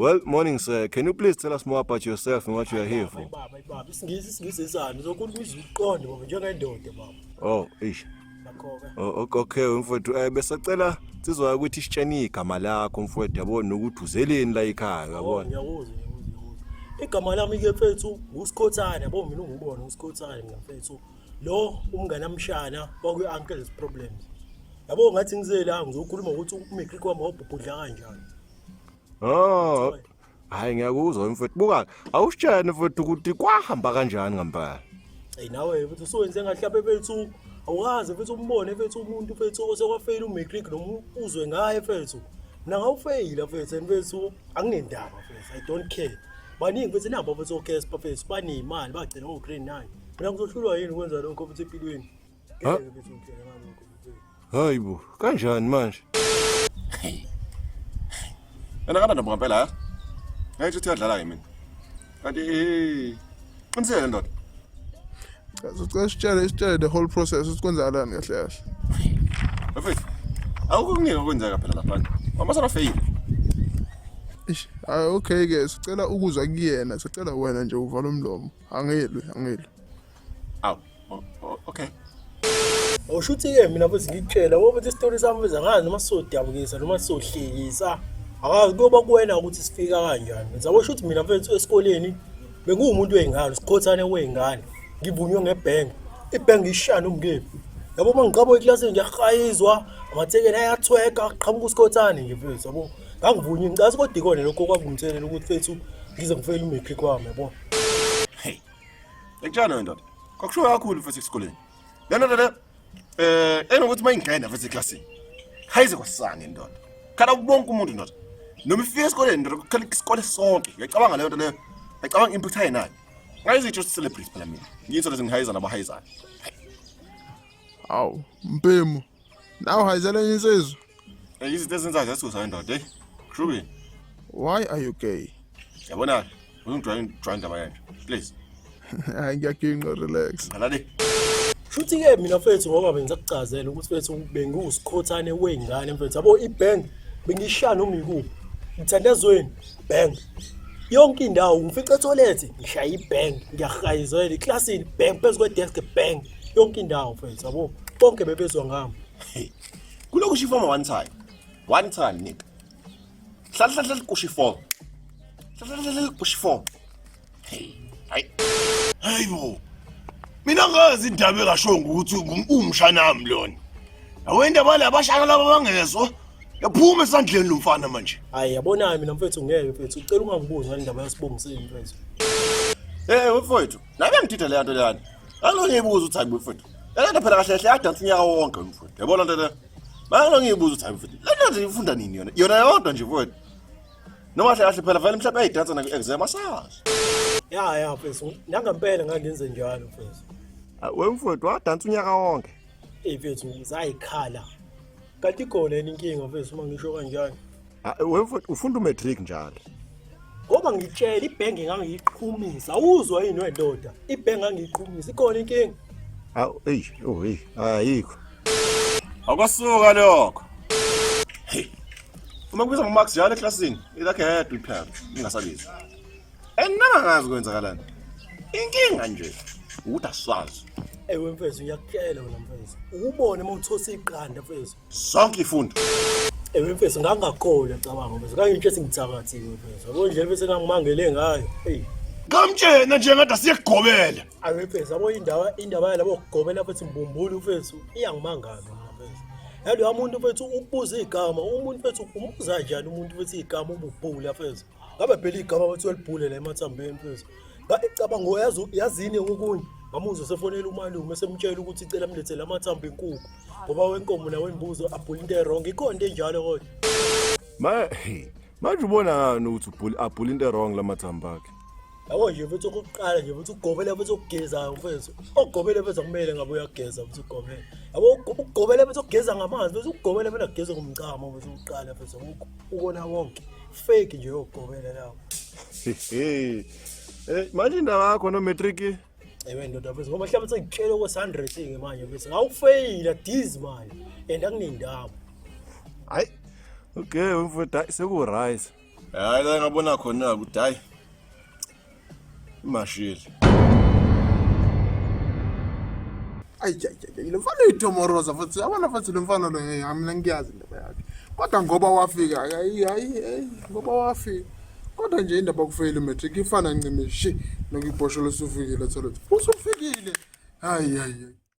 Well, morning, sir. Can you please tell us more about yourself and what you are here for? Baba, baba, isiNgisi, isiNgisi esani uzokhuluma izwi uqonde baba njengendoda baba. Oh, ish. Nakho-ke. Oh, okay mfowethu. Besacela sizwa ukuthi sitsheni igama lakho mfowethu, yabo, nokuthi uzeleni la ekhaya, Oh, yabona. ngiyakuzwa, ngiyakuzwa, ngiyakuzwa. Igama lami-ke mfethu nguSikhothane, yabo, mina ungibona uSikhothane mina mfethu. Lo umngane amshana wakwi-uncle's problems. Yabo, ngathi ngize la ngizokhuluma ukuthi umatric wami wawubhubhudla kanjani. Oh. Hayi, ngiyakuzwa mfowethu. Buka, awusitshene mfowethu ukuthi kwahamba kanjani ngempela. Eyi nawe mfethu, usuwenze ngahlabe mfethu, awukaze mfethu umbone mfethu umuntu mfethu osekwafeyila umatric noma uzwe ngaye mfethu. Mina ngawufeyila mfethu, and mfethu anginendaba mfethu, I don't care. Baningi mfethu nabo mfethu oCasper mfethu baneyimali bagcina ngo-grade 9. Mina ngizohlulwa yini ukwenza lokho mfethu empilweni? Ha? Ngeke mfethu ngitshele ngalokho mfethu. Hayibo, kanjani manje? Yena kananda ngempela ya. Ngeke ukuthi uyadlala ke mina. Kanti qinisele ndoda. Cha, sicela sitshele the whole process ukuthi kwenzakalani kahle kahle. Mfethu. Awukho kuningi okwenzeka phela lapha. Mama sana fail. Ish, hayi, okay ke, sicela ukuzwa kuyena, sicela wena nje uvala umlomo. Angilwi, angilwi. Aw. Okay. Awusho ukuthi-ke mina futhi ngikutshela ngoba ukuthi isitori sami futhi angazi noma sizodabukisa noma sizohlekisa, akazi kuyoba kuwena ukuthi sifika kanjani. Ngizabosho ukuthi mina mfethu esikoleni bengiwumuntu wey'ngane, usikhothane wey'ngane, ngivunywe ngebhenki, ibhenki ngiyishaya noma ukephi. Yabo, uma ngiqhamuka eklasini ngiyahayizwa, amathekeni ayathweka, kuqhamuka usikhothane nje mfethu, yabo. Ngangivunywa ngicasi, kodwa ikona lokho kwakuwumthelela ukuthi mfethu ngize ngifeyile u-matric wami, yabo. Hey. Ekutshana ndoda. Kwakushiwo kakhulu mfethu esikoleni. Le ndoda le enokuthi mayingena mfethu eklasini. Hayize kwasani ndoda. Khala bonke umuntu ndoda. Noma ifika esikoleni ndoda, kukhala isikole sonke. Ngiyacabanga leyo nto leyo. Ngiyacabanga impact ayinayo. Ngayizitsho celebrate phela mina. Ngiyitho lezi ngihayiza nabahayizayo. Hawu, mbhemu. Nawe hayizela enye insizwa. Izinto ezenzayo ziyasusa ndoda, hey. Kushubi. Why are you gay? Yabona, uzongijwayela ngijwayela indaba yanje. Please. Hayi, ngiyaginqa, relax. Qala le. Shuthi-ke mina mfethu ngoba bengisakuchazela ukuthi mfethu bengiwusikhothane wey'ngane mfethu, yabo, ibhenki bengiyishaya noma ikuphi, ngithandazweni bang, yonke indawo ngifice ethoyilethi ngishaya ibhenki, ngiyahayizela eklasini bang, phezu kwedesk bang, yonke indawo mfethu, yabo, bonke bebezwa ngami. Hey. Kulokhu shifoma one time. One time nigga. Hlala hlala hlala kushifoma. Hlala hlala hlala kushifoma. Hey. Hayi. Hayibo. Mina ngazi indaba engashongo ukuthi umshanami lona. Awenda bala abashana laba bangezwa. Yaphuma esandleni lo mfana manje. Hhayi, yabona mina mfethu, ngeke mfethu, ucela ungangibuzi ngale ndaba yasibongiseni mfethu. Mfowethu, nami ngidida le nto leyana. Alo ngiyibuza ukuthi hayi mfowethu. Le nto phela kahle kahle yadansa unyaka wonke mfowethu. Yabona nto le. Manje ngiyibuza ukuthi hayi mfowethu, le nto nje ifunda nini yona? Yona yodwa nje mfowethu. Noma kahle kahle phela vele mhlawumbe ayidansa na exam asazi. Ya mfethu, nangempela ngangenze njalo mfethu. We mfowethu, wadansa unyaka wonke. Eyi mfethu, zayikhala. Kanti ikhona yini inkinga mfethu uma ngisho kanjani? We mfowethu, ufunda umatric njalo. Ngoba ngitshela ibhenki ngangiyiqhumisa, awuzwa yini wendoda? Ibhenki ngangiyiqhumisa, ikhona inkinga? Awu, hey, oh hey, ayikho. Akwasuka lokho. Hey. Uma kubiza ngoMax njalo eklasini, ilakhe yedwa iphepha, ingasabizwa. And nami angazi kwenzakalani. Inkinga nje ukuthi asazi. Ewe mfethu, ngiyakutshela wena mfethu, ukubone uma uthosa iqanda mfethu. Sonke ifundo. Ewe mfethu, ngangingakholwa, cabanga mfethu, ngangitshe sengithakathiwe mfethu, yabo, indlela mfethu engangimangele ngayo, eyi. Kamtshena nje ngathi asiyekugobela. Ayi mfethu, yabo, indaba yalabo kugobela mfethu mbumbulu mfethu iyangimangaza mina mfethu. Yalo muntu mfethu ukubuza igama, umuntu mfethu umbuza kanjani umuntu mfethu igama ububhula mfethu? Ngabe phela igama bathi uyalibhule la emathambeni mfethu. Ngacabanga yazi yazini okunye. Ngamuzwa sefonela umalume semtshela ukuthi icela amlethele amathambo enkukhu. Ngoba wenkomo nawe imbuzo abhula into e-wrong. Ikhona into enjalo kodwa. Ma hey, manje ubona ngani ukuthi ubhula abhula into wrong lamathambo akhe? Yabo nje mfethu, okokuqala nje mfethu, ukugobela mfethu okugezayo mfethu. Okugobela mfethu akumele ngabe uyageza mfethu ukugobela. Yabo, ukugobela mfethu okugeza ngamanzi mfethu, ukugobela mfethu akugeza ngomchamo mfethu ukuqala mfethu ukona wonke. Fake nje yokugobela lawo. Hey. Manje indaba yakho no matric? Ewe ndoda mfethu, ngoba mhlawumbe sengitshele okwe-100 ke manje mfethu, ngawufeyila diz manje and akunendaba. Hayi. Okay, mfowethu, hayi seku right. Hayi la ngabona khona ukuthi hayi imashile. Ayi ayi ayi lo mfana uyitomoroza futhi yabona futhi lo mfana lo hey mina ngiyazi indaba yakhe. Kodwa ngoba wafika hayi hayi hey ngoba wafika. Kodwa nje indaba yokufeyila umatric ifana ncimishi nokuyibhosholo usufikile thola. Usufikile. Hayi hayi.